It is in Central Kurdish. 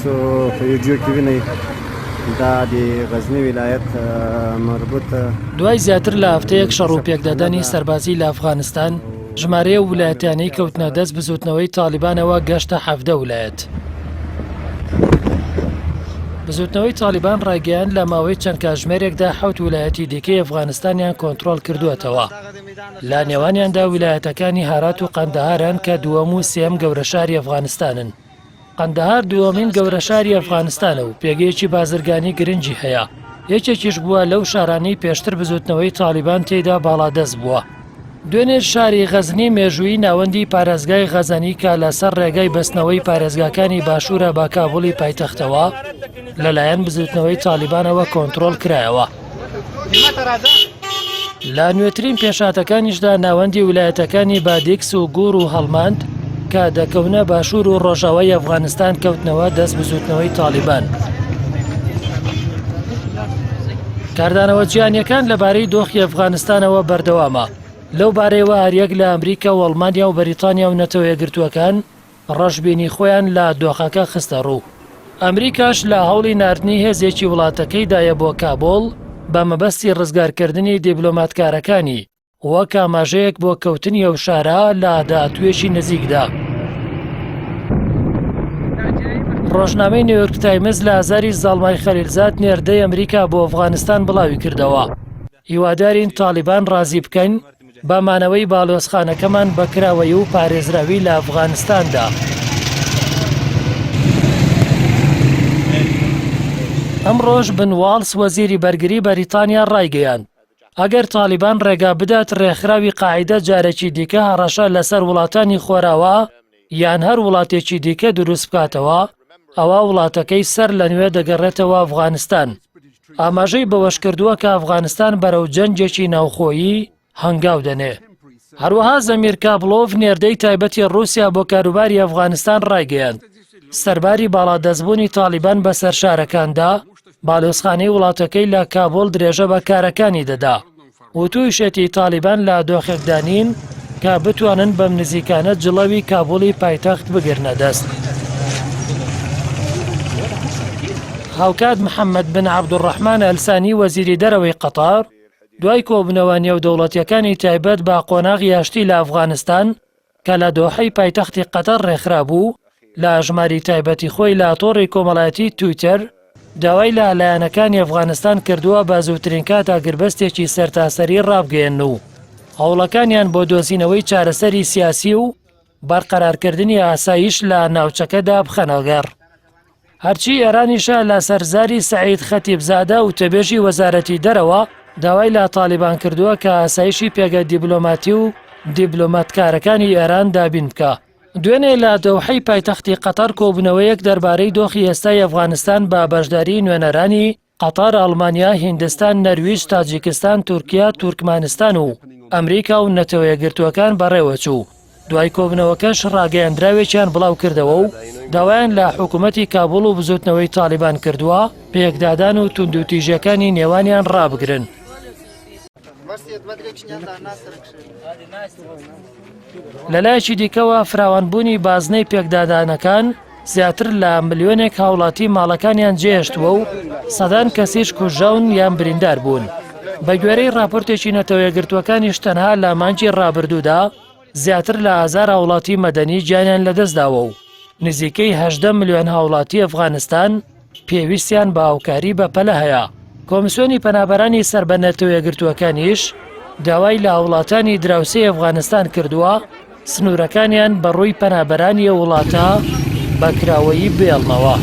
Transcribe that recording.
تاسو په ویډیو کې وینئ دا د غزنی ولایت مربوط دوای زیاتر لە هەفتەیەک شەڕ و پێکدادانی سەربازی لە ئەفغانستان، ژمارەی ئەو ولایەتانەی کەوتنە دەست بزوتنەوەی تاڵیبانەوە گەشتە 17 ولایەت. بزوتنەوەی تاڵیبان ڕایگەیاند لە ماوەی چەند کاتژمێرێکدا حەوت ولایەتی دیکەی ئەفغانستانیان کۆنترۆڵ کردووەتەوە. لە نێوانیاندا ولایەتەکانی هەرات و قەندەهارن کە دووەم و سێیەم گەورە شاری ئەفغانستانن. قەندەهار دووەمین گەورە شاری ئەفغانستانە و پێگەیەکی بازرگانی گرنگی هەیە، یەکێکیش بووە لەو شارانەی پێشتر بزوتنەوەی تاڵیبان تێیدا باڵادەست بووە. دوێنێ شاری غەزنی مێژوویی ناوەندی پارێزگای غەزەنی کە لەسەر ڕێگای بەستنەوەی پارێزگاکانی باشوورە بە کابوڵی پایتەختەوە لەلایەن بزوتنەوەی تاڵیبانەوە کۆنترۆڵ کرایەوە. لە نوێترین پێشهاتەکانیشدا ناوەندی ولایەتەکانی بادیکس و گور و هەڵماند کە دەکەونە باشوور و ڕۆژاوای ئەفغانستان کەوتنەوە دەست بزوتنەوەی تاڵیبان. کاردانەوە جیهانیەکان لەبارەی دۆخی ئەفغانستانەوە بەردەوامە. لەو بارەیەوە هەریەک لە ئەمریکا و ئەڵمانیا و بەریتانیا و نەتەوە یەکگرتووەکان ڕەشبینی خۆیان لە دۆخەکە خستە ڕوو. ئەمریکاش لە هەوڵی ناردنی هێزێکی وڵاتەکەیدایە بۆ کابوڵ بە مەبەستی ڕزگارکردنی دیبلۆماتکارەکانی، وەک ئاماژەیەک بۆ کەوتنی ئەو شارە لە داهاتوویەکی نزیکدا. ڕۆژنامەی نیویۆرک تایمز لە ئازاری زاڵمای خەلیلزاد نێردەی ئەمریکا بۆ ئەفغانستان بڵاویکردەوە، هیوادارین تاڵیبان ڕازی بکەین بە مانەوەی باڵیۆزخانەکەمان بە کراوەیی و پارێزراوی لە ئەفغانستاندا. ئەمڕۆش بن واڵس وەزیری بەرگری بەریتانیا ڕایگەیاند، ئەگەر تاڵیبان ڕێگا بدات ڕێکخراوی قاعیدە جارێکی دیکە هەڕەشە لەسەر وڵاتانی خۆراوا یان هەر وڵاتێکی دیکە دروست بکاتەوە، ئەوا وڵاتەکەی سەر لە نوێ دەگەڕێتەوە ئەفغانستان. ئاماژەی بەوەشکردووە کە ئەفغانستان بەرەو جەنگێکی ناوخۆیی هەنگاو دەنێ. هەروەها زەمیر کابڵۆڤ نێردەی تایبەتی ڕووسیا بۆ کاروباری ئەفغانستان ڕایگەیاند، سەرباری باڵادەستبوونی تاڵیبان بەسەر شارەکاندا، باڵیۆزخانەی وڵاتەکەی لە کابوڵ درێژە بە کارەکانی دەدا. وتوویشێتی تاڵیبان لە دۆخێکدا نین کە بتوانن بەم نزیکانە جڵەوی کابوڵی پایتەخت بگرنە دەست. هاوکات محەممەد بن عەبدولڕەحمان ئەلسانی وەزیری دەرەوەی قەتەر دوای کۆبوونەوە نێودەوڵەتییەکانی تایبەت بە قۆناغی ئاشتی لە ئەفغانستان کە لە دۆحەی پایتەختی قەتەر ڕێکخرابوو، لە ئەژماری تایبەتی خۆی لە تۆڕی کۆمەڵایەتی تویتەر داوای لە لایەنەکانی ئەفغانستان کردووە بە زووترین کات ئاگربەستێکی سەرتاسەری ڕابگەیەنن و هەوڵەکانیان بۆ دۆزینەوەی چارەسەری سیاسی و بەرقەرارکردنی ئاسایش لە ناوچەکەدا بخەنەگەڕ. هەرچی ئێرانیشە لە سەر زاری سەعید خەتیبزادە وتەبێژی وەزارەتی دەرەوە داوای لە تاڵیبان کردووە کە ئاسایشی پێگە دیبلۆماتی و دیبلۆماتکارەکانی ئێران دابین بکا. دوێنێ لە دەوحەی پایتەختی قەتەر کۆبوونەوەیەک دەربارەی دۆخی ئێستای ئەفغانستان بە بەشداریی نوێنەرانی قەتەر، ئەڵمانیا، هیندستان، نەرویج، تاجیکستان، تورکیا، تورکمانستان و ئەمریکا و نەتەوەیەکگرتووەکان بەڕێوەچوو، دوای کۆبوونەوەکەش ڕاگەیەندراوێکیان بڵاوکردەوە و داوایان لە حکوومەتی کابوڵ و بزووتنەوەی تاڵیبان کردووە پێکدادان و توندوتیژیەکانی نێوانیان ڕابگرن. لەلایەکی دیکەوە فراوانبوونی بازنەی پێکدادانەکان زیاتر لە ملیۆنێک هاوڵاتی ماڵەکانیان جێهێشتووە و سەدان کەسیش کوژراون یان بریندار بوون. بە گوێرەی راپۆرتێکی نەتەوەیەکگرتووەکانیش تەنها لە مانگی رابردوودا زیاتر لە هەزار هاوڵاتی مەدەنی گیانیان لەدەستداوە و نزیکەی 18 ملیۆن هاوڵاتی ئەفغانستان پێویستیان بە هاوکاری بەپەلە هەیە. کۆمسیۆنی پەنابەرانی سەر بە نەتەوەیەکگرتووەکانیش داوای لە وڵاتانی دراوسێی ئەفغانستان کردووە سنوورەکانیان بە ڕووی پەنابەرانی ئەو وڵاتە بە کراوەیی بێڵنەوە.